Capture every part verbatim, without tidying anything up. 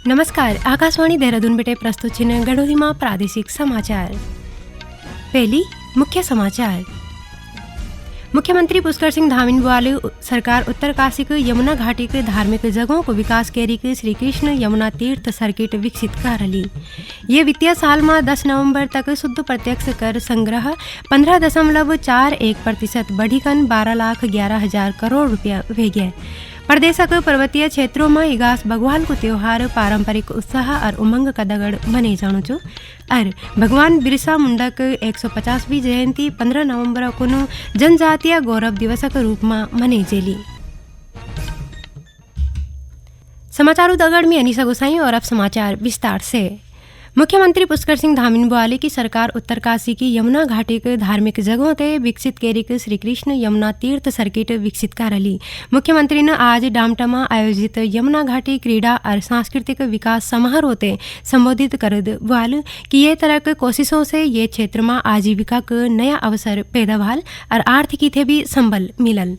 नमस्कार, आकाशवाणी देहरादून बिटे प्रस्तुत छिन गढ़ोही मा प्रादेशिक समाचार। पहली मुख्य समाचार। मुख्यमंत्री पुष्कर सिंह धामीन बुआल उ-, सरकार उत्तरकाशीक यमुना घाटीक धार्मिक जगहों को विकास केरिक श्री कृष्ण यमुना तीर्थ सर्किट विकसित करली। ये वित्तीय साल मा दस नवंबर तक शुद्ध प्रत्यक्ष कर संग्रह पन्द्रह दशमलव चार एक प्रतिशत बढ़िकन बारह लाख ग्यारह हजार करोड़ रुपया वे गए। प्रदेशक पर्वतीय क्षेत्रों मा इगास बग्वाल को त्योहार पारंपरिक उत्साह और उमंग का दगड़ मने जाणु च। अर भगवान बिरसा मुंडा क एक सौ पचासवीं जयंती पन्द्रह नवंबर कुनु जनजातीय गौरव दिवस के रूप में मने जेली। समाचारों दगड़ में अनीसा गोसाई और अब समाचार विस्तार से। मुख्यमंत्री पुष्कर सिंह धामीन बुआली की सरकार उत्तरकाशी की यमुना घाटी के धार्मिक जगहों ते विकसित केरिक श्री कृष्ण यमुना तीर्थ सर्किट विकसित करली। मुख्यमंत्री ने आज डामटा में आयोजित यमुना घाटी क्रीड़ा और सांस्कृतिक विकास समारोह ते संबोधित करद बुआल कि ये तरह के कोशिशों से ये क्षेत्र में आजीविका के नया अवसर पैदा भाल और आर्थिकी थे भी संबल मिलल।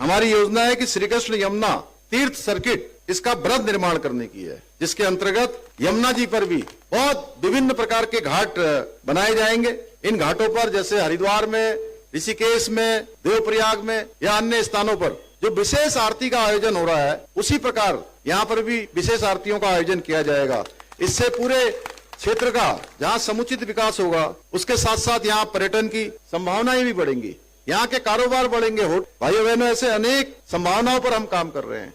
हमारी योजना है कि श्री कृष्ण यमुना तीर्थ सर्किट, इसका बृहद निर्माण करने की है, जिसके अंतर्गत यमुना जी पर भी बहुत विभिन्न प्रकार के घाट, अ, बनाए जाएंगे। इन घाटों पर जैसे हरिद्वार में, ऋषिकेश में, देवप्रयाग में या अन्य स्थानों पर जो विशेष आरती का आयोजन हो रहा है, उसी प्रकार यहाँ पर भी विशेष आरतियों का आयोजन किया जाएगा। इससे पूरे क्षेत्र का जहाँ समुचित विकास होगा, उसके साथ साथ यहाँ पर्यटन की संभावनाएं भी बढ़ेंगी, यहाँ के कारोबार बढ़ेंगे। हो, भाइयों बहनों, ऐसे अनेक संभावनाओं पर हम काम कर रहे हैं।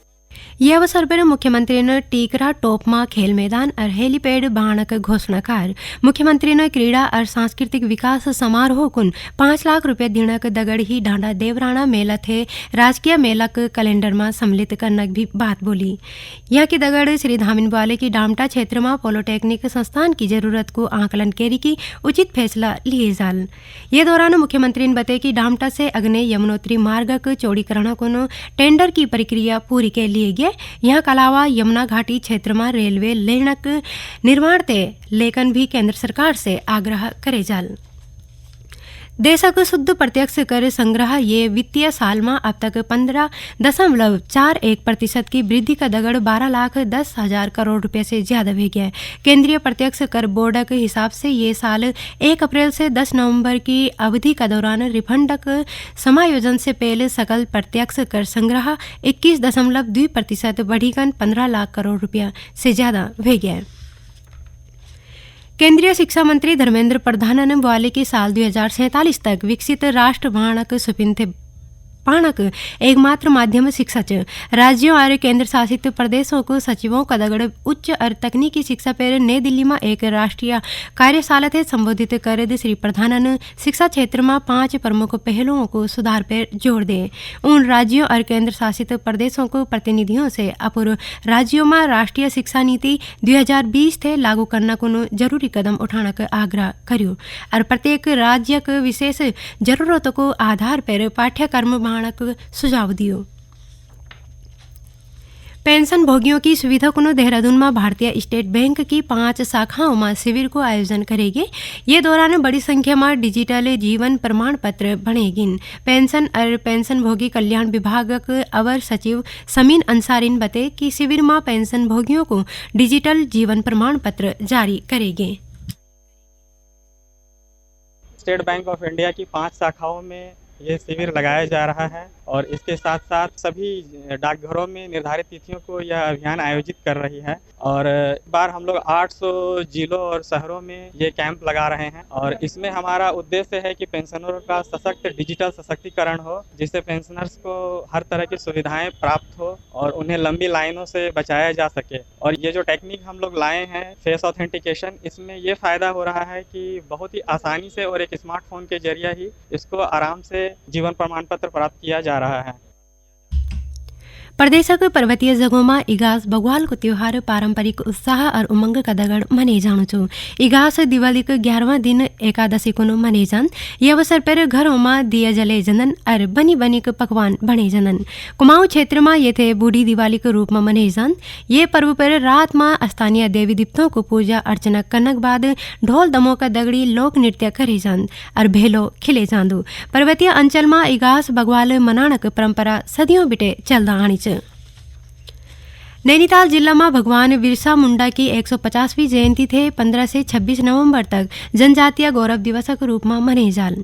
ये अवसर पर मुख्यमंत्री ने टीकरा टोपमा खेल मैदान और हेलीपैड बाणक घोषणा कर। मुख्यमंत्री ने क्रीड़ा और सांस्कृतिक विकास समारोह कुन पाँच लाख रुपये दिणक दगड़ ही ढांडा देवराणा मेला थे राजकीय मेला के कैलेंडर में सम्मिलित करनक भी बात बोली। यहाँ की दगड़ श्री धामिन बुआले की डामटा क्षेत्र में पॉलिटेक्निक संस्थान की जरूरत को आकलन केरी की उचित फैसला लिए जाल। ये दौरान मुख्यमंत्री ने बताया कि डामटा से अग्ने यमुनोत्री मार्ग के चौड़ीकरण को टेंडर की प्रक्रिया पूरी के लिए गए। यहाँ के अलावा यमुना घाटी क्षेत्र में रेलवे लेनक निर्माण ते लेकन भी केंद्र सरकार से आग्रह करे जाल। देशक शुद्ध प्रत्यक्ष कर संग्रह ये वित्तीय साल में अब तक पन्द्रह दशमलव चार एक प्रतिशत की वृद्धि का दगड़ बारह लाख दस हजार करोड़ रुपये से ज्यादा हो गया है। केंद्रीय प्रत्यक्ष कर बोर्ड के हिसाब से ये साल एक अप्रैल से दस नवंबर की अवधि का दौरान रिफंड के समायोजन से पहले सकल प्रत्यक्ष कर संग्रह इक्कीस दशमलव दो प्रतिशत बढ़ीकन पन्द्रह लाख करोड़ रुपया से ज्यादा हो गया है। केंद्रीय शिक्षा मंत्री धर्मेंद्र प्रधान ने बुआले कि साल दो हजार सैंतालीस तक विकसित राष्ट्र भाणक सुपिन थे पाणक एकमात्र माध्यम शिक्षा च। राज्यों और केंद्र शासित प्रदेशों को सचिवों का दगड़ उच्च और तकनीकी शिक्षा पर नई दिल्ली में एक राष्ट्रीय कार्यशाला थे संबोधित करद श्री प्रधानन शिक्षा क्षेत्र में पांच प्रमुख पहलुओं को सुधार पर जोर दे। उन राज्यों और केंद्र शासित प्रदेशों को प्रतिनिधियों से अपूर्व राज्यों में राष्ट्रीय शिक्षा नीति दो हजार बीस थे लागू करना को जरूरी कदम उठाने का आग्रह करियो और प्रत्येक राज्य के विशेष जरूरतों को आधार पर पाठ्यक्रम बनाने का सुझाव दियो। पेंशन भोगियों की सुविधा को देहरादून में भारतीय स्टेट बैंक की पांच शाखाओं में शिविर को आयोजन करेगी। ये दौरान बड़ी संख्या में डिजिटल जीवन प्रमाण पत्र बनेगिन। पेंशन और पेंशन भोगी कल्याण विभाग के अवर सचिव समीन अंसारी ने बताया कि शिविर में पेंशन भोगियों को डिजिटल जीवन प्रमाण पत्र जारी करेंगे। स्टेट बैंक ऑफ इंडिया की पांच शाखाओं में ये शिविर लगाया जा रहा है और इसके साथ साथ सभी डाकघरों में निर्धारित तिथियों को यह अभियान आयोजित कर रही है। और इस बार हम लोग आठ सौ जिलों और शहरों में ये कैंप लगा रहे हैं और इसमें हमारा उद्देश्य है कि पेंशनरों का सशक्त डिजिटल सशक्तिकरण हो, जिससे पेंशनर्स को हर तरह की सुविधाएं प्राप्त हो और उन्हें लंबी लाइनों से बचाया जा सके। और ये जो टेक्निक हम लोग लाए हैं फेस ऑथेंटिकेशन, इसमें ये फ़ायदा हो रहा है कि बहुत ही आसानी से और एक स्मार्टफोन के जरिए ही इसको आराम से जीवन प्रमाण पत्र प्राप्त किया जा रहा है। प्रदेश के पर्वतीय जगहों में इगास बग्वाल को त्योहार पारंपरिक उत्साह और उमंग का दगड़ मने जाणु छु। इगास दिवाली के ग्यारहवां दिन एकादशी को मने जान। ये अवसर पर घरों में दिया जले जंदन और बनी बनी के पकवान बने जंदन। कुमाऊं क्षेत्र में ये थे बूढ़ी दिवाली के रूप में मने जान। ये पर्व पर रात में स्थानीय देवी देवताओं को पूजा अर्चना करने के बाद ढोल दमों का दगड़ी लोक नृत्य करे जान और भेलो खिले जांदू। पर्वतीय अंचल मा इगास बग्वाल मनाणक परंपरा सदियों बिटे चलदा आणी च। नैनीताल जिला मा भगवान बिरसा मुंडा की एक सौ पचासवीं जयंती थे पन्द्रह से छब्बीस नवंबर तक जनजातीय गौरव दिवस का रूप मा मनाई जाल।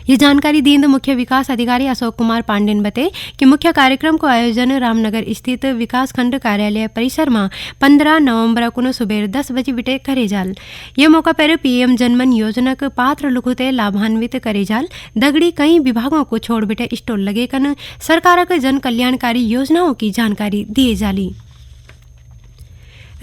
ये जानकारी दींद मुख्य विकास अधिकारी अशोक कुमार पांडेन बते कि मुख्य कार्यक्रम को आयोजन रामनगर स्थित विकासखंड कार्यालय परिसर मा पन्द्रह नवंबर कुन सुबेर दस बजे बिटे करे जाल। ये मौका पर पीएम जनमन योजना के पात्र लुखुते लाभान्वित करे जाल। दगड़ी कई विभागों को छोड़ बिटे स्टॉल लगे कन सरकार के जन कल्याणकारी योजनाओं की जानकारी दिए जाली।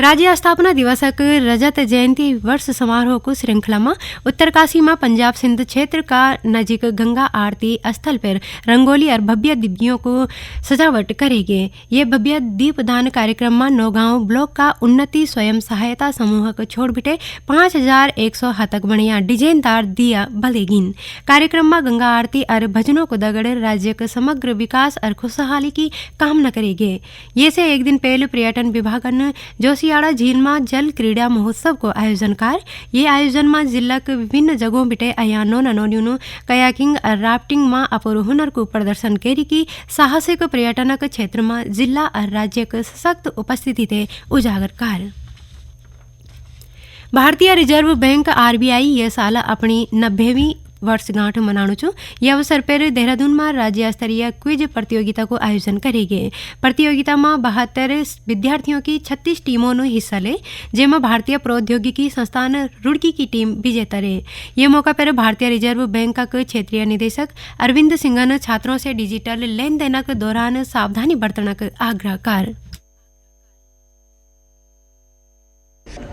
राज्य स्थापना दिवस क रजत जयंती वर्ष समारोह को श्रृंखला मा उत्तरकाशी मा पंजाब सिंध क्षेत्र का नजीक गंगा आरती स्थल पर रंगोली और भव्य दीपियों को सजावट करेगे। ये भव्य दीपदान कार्यक्रम मा नौगांव ब्लॉक का उन्नति स्वयं सहायता समूह को छोड़ बिटे पाँच हजार एक सौ हतक बणिया डिजाइनदार दिया बलेगिन। कार्यक्रम मा गंगा आरती और भजनों को दगड़ राज्य के समग्र विकास और खुशहाली की कामना करेगे। ये से एक दिन पहले पर्यटन विभागन जोशियाड़ा झील मा जल क्रीड़ा महोत्सव को आयोजन कार। ये आयोजन मा जिला के विभिन्न जगहों बिटे अया नोना नोनियों कायाकिंग और राफ्टिंग मा अपूर्व हुनर को प्रदर्शन केरी की साहसिक पर्यटन के क्षेत्र मा जिला और राज्य के सशक्त उपस्थिति थे उजागर कार। भारतीय रिजर्व बैंक, आरबीआई, ये साल अपनी नब्बेवीं वर्षगांठ मनाणु च। ये अवसर पर देहरादून मा राज्य स्तरीय क्विज प्रतियोगिता को आयोजन करेगे। प्रतियोगिता मा बहत्तर विद्यार्थियों की छत्तीस टीमों ने हिस्सा ले, जेमा भारतीय प्रौद्योगिकी संस्थान रुड़की की टीम विजेता रहे। ये मौका पर भारतीय रिजर्व बैंक का क्षेत्रीय निदेशक अरविंद सिंह ने छात्रों से डिजिटल लेन देन के दौरान सावधानी बरतने का आग्रह कर।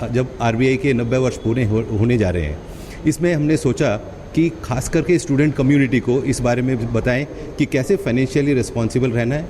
जब आरबीआई के नब्बे वर्ष पूरे हो-, होने जा रहे हैं, इसमें हमने सोचा कि खास करके स्टूडेंट कम्युनिटी को इस बारे में बताएं कि कैसे फाइनेंशियली रिस्पॉन्सिबल रहना है,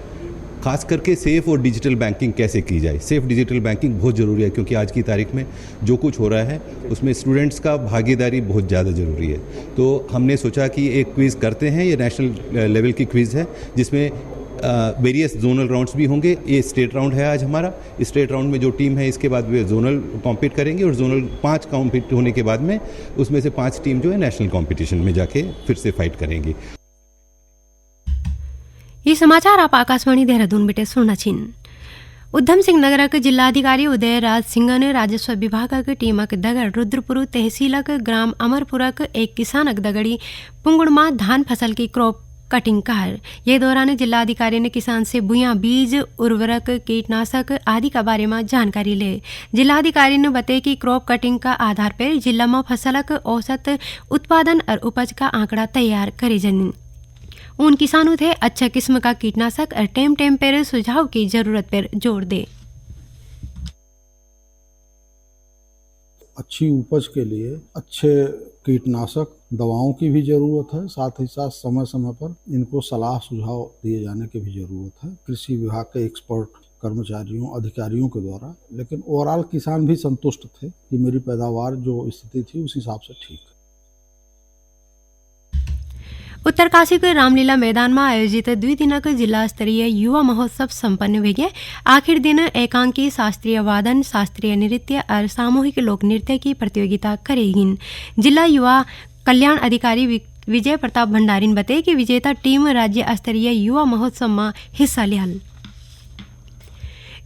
खास करके सेफ और डिजिटल बैंकिंग कैसे की जाए। सेफ डिजिटल बैंकिंग बहुत ज़रूरी है, क्योंकि आज की तारीख में जो कुछ हो रहा है, उसमें स्टूडेंट्स का भागीदारी बहुत ज़्यादा ज़रूरी है। तो हमने सोचा कि एक क्विज़ करते हैं, ये नेशनल लेवल की क्विज़ है, जिसमें, अ, वेरियस जोनल राउंड्स भी होंगे। ये स्टेट राउंड है आज हमारा। स्टेट राउंड में जो टीम है, इसके बाद वे जोनल कॉम्पीट करेंगे और जोनल पाँच कॉम्पीट होने के बाद में उसमें से पाँच टीम जो है, नेशनल कॉम्पिटिशन में जाके फिर से फाइट करेंगी। ये समाचार आप आकाशवाणी देहरादून बिटे सुनना छिन। उधम सिंह नगरक जिलाधिकारी उदय राज सिंह ने राजस्व विभागक टीमक दगड़ रुद्रपुर तहसीलक ग्राम अमरपुरक एक किसानक दगड़ी पुंगुड़ मा धान फसल की क्रॉप कटिंग कार। ये दौरान जिलाधिकारी ने किसान से भुयां बीज, उर्वरक, कीटनाशक आदि का बारे में जानकारी ले। जिलाधिकारी ने बताया कि क्रॉप कटिंग का आधार पर जिला में फसलक औसत उत्पादन और उपज का आंकड़ा तैयार करे जन। उन किसानों थे अच्छा किस्म का कीटनाशक और टेम टेम पर सुझाव की जरूरत पर जोर दे। अच्छी उपज के लिए अच्छे कीटनाशक दवाओं की भी जरूरत है, साथ ही साथ समय समय पर इनको सलाह सुझाव दिए जाने की भी जरूरत है कृषि विभाग के एक्सपर्ट कर्मचारियों, अधिकारियों के द्वारा। लेकिन ओवरऑल किसान भी संतुष्ट थे कि मेरी पैदावार जो स्थिति थी, उस हिसाब से ठीक है। उत्तरकाशी के रामलीला मैदान में आयोजित दुई दिनक जिला स्तरीय युवा महोत्सव संपन्न हुई गया। आखिर दिन एकांकी, शास्त्रीय वादन, शास्त्रीय नृत्य और सामूहिक लोक नृत्य की प्रतियोगिता करेगी। जिला युवा कल्याण अधिकारी वि-, विजय प्रताप भंडारी ने बताया कि विजेता टीम राज्य स्तरीय युवा महोत्सव में हिस्सा लिहल।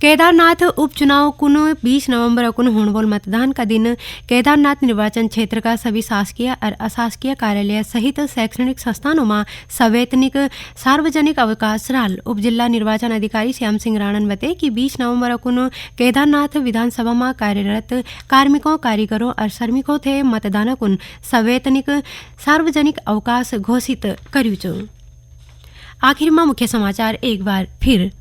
केदारनाथ उपचुनाव कुन बीस नवंबर कुन होण वाल मतदान का दिन केदारनाथ निर्वाचन क्षेत्र का सभी शासकीय और अशासकीय कार्यालय सहित शैक्षणिक संस्थानों में सवैतनिक सार्वजनिक अवकाश रहल। उप जिला निर्वाचन अधिकारी श्याम सिंह राणा ने बताया कि बीस नवंबर कुन केदारनाथ विधानसभा में कार्यरत कार्मिकों, कारीगरों और श्रमिकों थे मतदान कुन सवैतनिक सार्वजनिक अवकाश घोषित करियो च। आखिर में मुख्य समाचार एक बार फिर।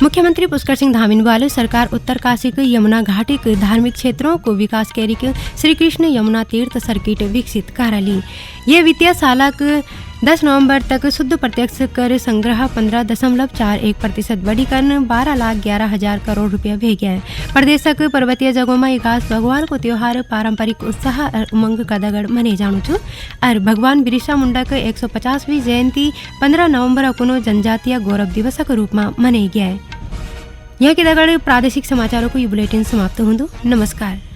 मुख्यमंत्री पुष्कर सिंह धामी ने बोले, सरकार उत्तरकाशी के यमुना घाटी के धार्मिक क्षेत्रों को विकास करी के श्री कृष्ण यमुना तीर्थ सर्किट विकसित कराली। ये वित्तीय साल के दस नवंबर तक शुद्ध प्रत्यक्ष कर संग्रह पन्द्रह दशमलव चार एक प्रतिशत बढ़ी करन बारह लाख ग्यारह हजार करोड़ रुपया वे गया है। प्रदेश के पर्वतीय जगहों में इगास भगवान को त्योहार पारंपरिक उत्साह और उमंग का दगड़ मने जाणु छु। और भगवान बिरसा मुंडा के एक सौ पचासवीं जयंती पन्द्रह नवंबर को जनजातीय गौरव दिवस के रूप में मनाई गया है। यहाँ के दगड़ प्रादेशिक समाचारों को ये बुलेटिन समाप्त होंदु। नमस्कार।